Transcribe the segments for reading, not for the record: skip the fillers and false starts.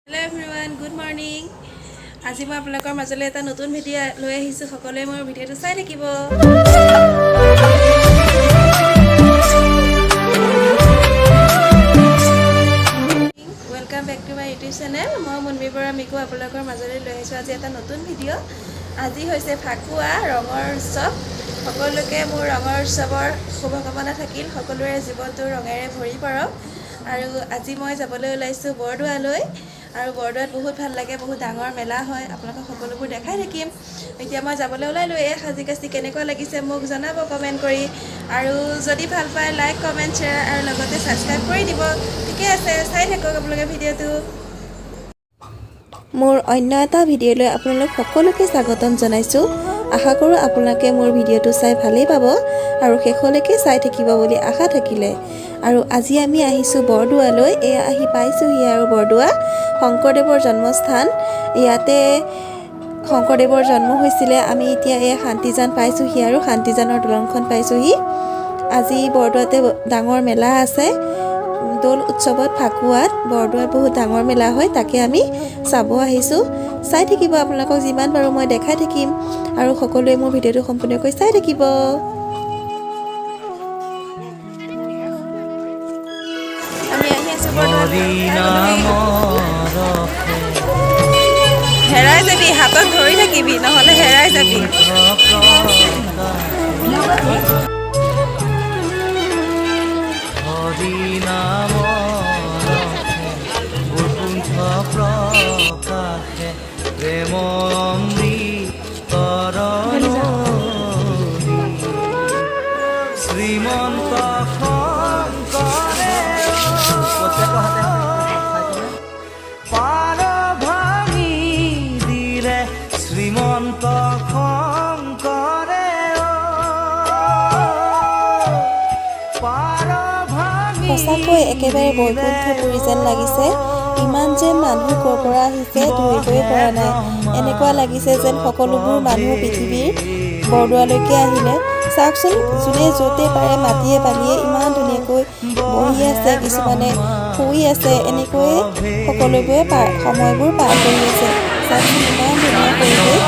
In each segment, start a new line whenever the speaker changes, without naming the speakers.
Hello' everyone, good morning. আজি মই আপোনালোকৰ মাজলৈ এটা নতুন ভিডিঅ' লৈ আহিছোঁ। সকলোৱে মোৰ ভিডিঅ'টো চাই থাকিব। Welcome back to my YouTube channel. মই মুনমী বৰা মিকু আপোনালোকৰ মাজলৈ লৈ আহিছোঁ আজি এটা নতুন ভিডিঅ'। আজি হৈছে ফাকুৱা, ৰঙৰ উৎসৱ। সকলোকে মোৰ ৰঙৰ উৎসৱৰ শুভকামনা থাকিল। সকলোৰে জীৱনটো ৰঙেৰে ভৰি পৰক। আৰু আজি মই যাবলৈ ওলাইছোঁ বৰদোৱালৈ আৰু বৰদোৱাত বহুত ভাল লাগে, বহুত ডাঙৰ মেলা হয়। আপোনালোকক সকলোবোৰ দেখাই থাকিম। এতিয়া মই যাবলৈ ওলালোঁ। এই সাজি কাচি কেনেকুৱা লাগিছে মোক জনাব কমেণ্ট কৰি আৰু যদি ভাল পায় লাইক, কমেণ্ট, শ্বেয়াৰ আৰু লগতে ছাবস্ক্ৰাইব কৰি দিব। ঠিকে আছে, চাই থাকক আপোনালোকে ভিডিঅ'টো। মোৰ অন্য এটা ভিডিঅ'লৈ আপোনালোক সকলোকে স্বাগতম জনাইছোঁ। আশা কৰোঁ আপোনালোকে মোৰ ভিডিঅ'টো চাই ভালেই পাব আৰু শেষলৈকে চাই থাকিব বুলি আশা থাকিলে। আৰু আজি আমি আহিছোঁ বৰদোৱালৈ। এয়া আহি পাইছোঁহি আৰু বৰদোৱা শংকৰদেৱৰ জন্মস্থান। ইয়াতে শংকৰদেৱৰ জন্ম হৈছিলে। আমি এতিয়া এই শান্তিজান পাইছোঁহি আৰু শান্তিজানৰ দলংখন পাইছোঁহি। আজি বৰদোৱাতে ডাঙৰ মেলা আছে। দৌল উৎসৱত, ফাকুৱাত বৰদোৱাত বহুত ডাঙৰ মেলা হয়, তাকে আমি চাব আহিছোঁ। চাই থাকিব, আপোনালোকক যিমান পাৰোঁ মই দেখাই থাকিম আৰু সকলোৱে মোৰ ভিডিঅ'টো সম্পূৰ্ণকৈ চাই থাকিব। আমি আহি আছোঁ বৰদোৱালৈ। হেৰাই যাবি, হাতত ধৰি থাকিবি, নহ'লে হেৰাই যাবি।
হৰি নাম বৈকুণ্ঠ প্ৰকাশে প্ৰেম অমৃতৰ নদী। শ্ৰীমন্ত শংকৰে পাৰ ভাঙি দিলে, শ্ৰীমন্ত শংকৰে পাৰ ভাঙি
সঁচাকৈ একেবাৰে বৈকুণ্ঠপুৰী যেন লাগিছে। ইমান যে মানুহ ক'ৰ পৰা আহিছে ধৰিবই পৰা নাই। এনেকুৱা লাগিছে যেন সকলোবোৰ মানুহ পৃথিৱীৰ বৰদোৱালৈকে আহিলে। চাওকচোন, যোনে য'তে পাৰে মাটিয়ে বালিয়ে ইমান ধুনীয়াকৈ বহি আছে, কিছুমানে শুই আছে। এনেকৈয়ে সকলোবোৰে সময়বোৰ পাৰ কৰি আছে। চাওকচোন, ইমান ধুনীয়া পৰিৱেশ।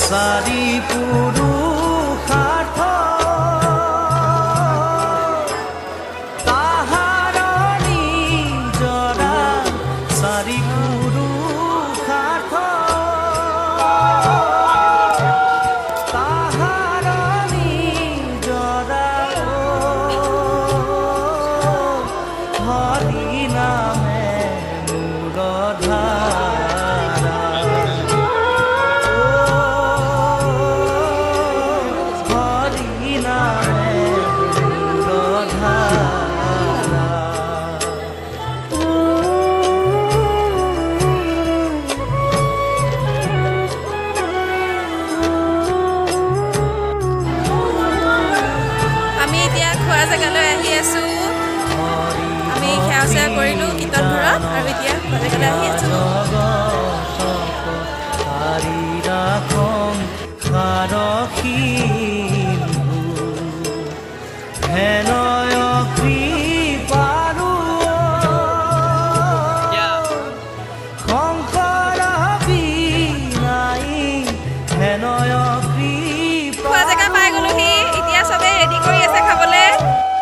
চাৰি পুৰুষাৰ্থ তাহাৰ নিজৰা, চাৰি পুৰুষাৰ্থ তাহাৰ নিজৰা। হৰি নামে মূল ধাৰা, হৰি নামে মূল ধাৰা।
আমি এতিয়া খোৱা জেগালৈ আহি আছোঁ। আমি সেৱা চেৱা কৰিলোঁ কীৰ্তন ঘৰত আৰু এতিয়া খোৱা জেগালৈ আহি আছোঁ।
হাৰি ৰাখম সাৰসিন্ধু হেনয় কৃপাৰু, শংকৰ বিনাই হেনয় কৃপা।
খোৱা জেগা পাই গ'লোহি। এতিয়া চবেই ৰেডি কৰি আছে খাবলৈ,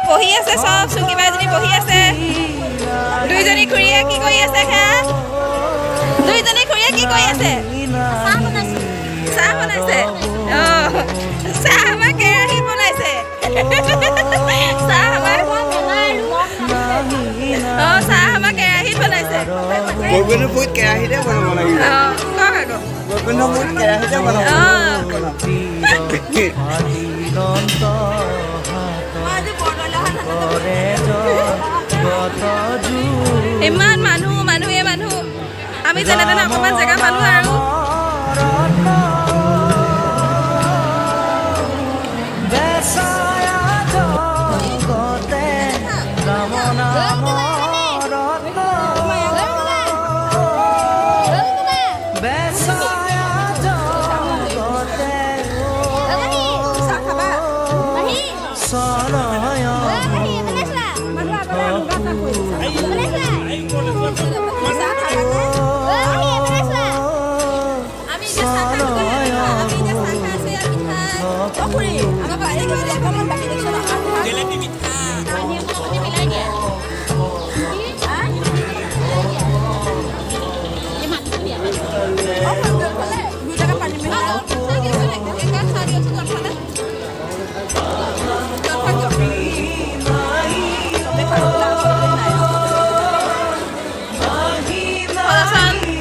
বহি আছে চব। চুংকি বা এজনী বহি আছে। দুইজনী খুৰীয়ে কি কৰি আছে? সেয়া দুইজনী খুৰীয়ে কি কৰি আছে? চাহ বনাইছে। অঁ, চাহ আমাৰ কেৰাহীত বনাইছে। চাহ আমাৰ, অঁ, চাহ আমাৰ কেৰাহীত বনাইছে।
বৈকুণ্ঠপুৰীত কেৰাহীতে বনাব লাগিব।
অঁ, কওক আকৌ।
বৈকুণ্ঠপুৰীত কেৰাহীতে বনাব।
দিলন্ত কৰে জগত।
ইমান মানুহ, মানুহে মানুহ। আমি যেনে তেনে অকণমান জেগা পালোঁ আৰু।
বেচায়া জগতে ৰাম নাম ৰত্ন, বেচায়া জগতে।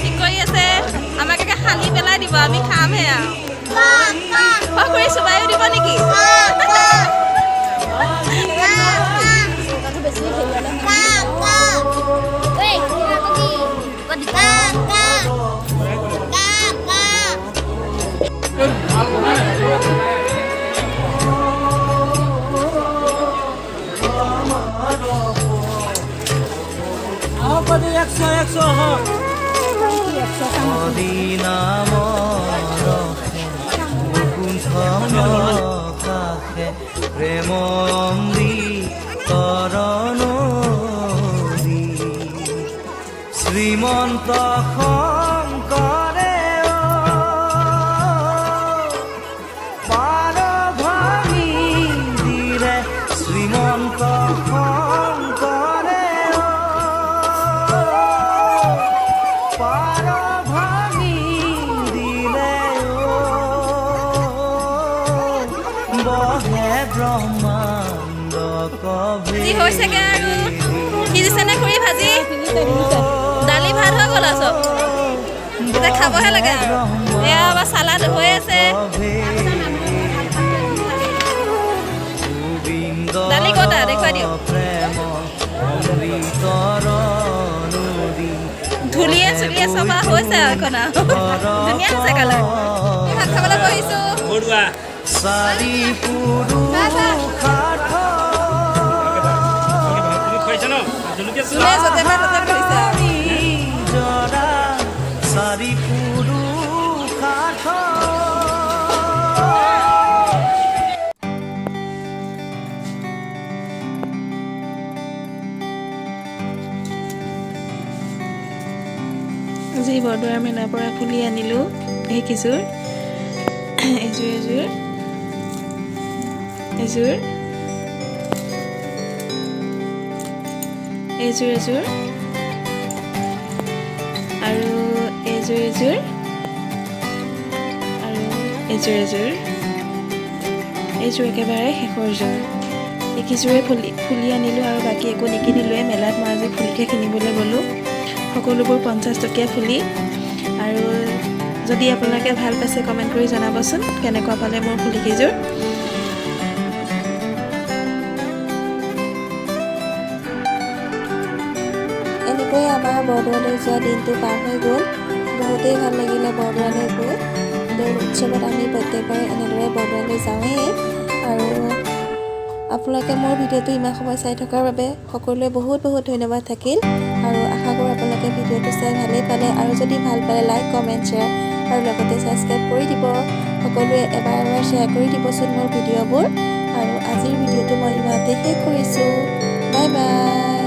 ঠিক কৰি আছে, আমাক একে সানি পেলাই দিব, আমি খামহে আৰু। অ খুৰী, চুবাইও দিব নেকি?
হৰি নামৰ বৈকুণ্ঠ প্ৰকাশে প্ৰেম অমৃতৰ নদী। শ্ৰীমন্ত শংকৰে পাৰ ভাঙি দিলে, শ্ৰীমন্ত শংকৰে পাৰ ভাঙি দিলে, বহে ব্ৰহ্মাণ্ড কবি।
যি হৈছেগে আৰু, সিজিছেনে খুৰী ভাজি? দালি ভাত হৈ গ'ল আৰু চব, এতিয়া খাবহে লাগে আৰু। এয়া আমাৰ চালাড হৈ আছে।
গোবিন্দ
দালি ক'তা দেখুৱাই দিয়ক।
প্ৰেম অমৃতৰ নদী।
ধূলিয়ে চুলিয়ে চফা হৈছে আৰু এখন আৰু ধুনীয়া হৈছে কালাৰ। ভাত খাবলৈ বহিছোঁ।
চাৰি পুৰুষাৰ্থ।
যোনে য'তে পায় ত'তে বহিছে আৰু।
জৰা চাৰি পুৰুষাৰ্থ।
আজি বৰদোৱাৰ মেলাৰ পৰা ফুলি আনিলোঁ সেইকেইযোৰ, এযোৰ, এযোৰ, এযোৰ, এযোৰ, এযোৰ আৰু এযোৰ, এযোৰ আৰু এযোৰ, এযোৰ, এইযোৰ একেবাৰে শেষৰযোৰ। এইকেইযোৰে ফুলি ফুলি আনিলোঁ আৰু বাকী একো নিকিনিলোৱে মেলাত। মই আজি ফুলিকে কিনিবলৈ গ'লোঁ। সকলোবোৰ 50 টকীয়া ফুলি। আৰু যদি আপোনালোকে ভাল পাইছে, কমেণ্ট কৰি জনাবচোন কেনেকুৱা পালে মোৰ ফুলিকেইযোৰ।
এনেকৈয়ে আমাৰ বৰদোৱালৈ যোৱা দিনটো পাৰ হৈ গ'ল। বহুতেই ভাল লাগিলে বৰদোৱালৈ গৈ। দৌল উৎসৱত আমি প্ৰত্যেকবাৰে এনেদৰে বৰদোৱালৈ যাওঁৱেই। আৰু আপোনালোকে মোৰ ভিডিঅ'টো ইমান সময় চাই থকাৰ বাবে সকলোৱে বহুত বহুত ধন্যবাদ থাকিল। আৰু আশা কৰোঁ আপোনালোকে ভিডিঅ'টো চাই ভালেই পালে। আৰু যদি ভাল পালে, লাইক, কমেণ্ট, শ্বেয়াৰ আৰু লগতে ছাবস্ক্ৰাইব কৰি দিব। সকলোৱে এবাৰ এবাৰ শ্বেয়াৰ কৰি দিবচোন মোৰ ভিডিঅ'বোৰ। আৰু আজিৰ ভিডিঅ'টো মই ইমানতে শেষ কৰিছোঁ। Bye bye.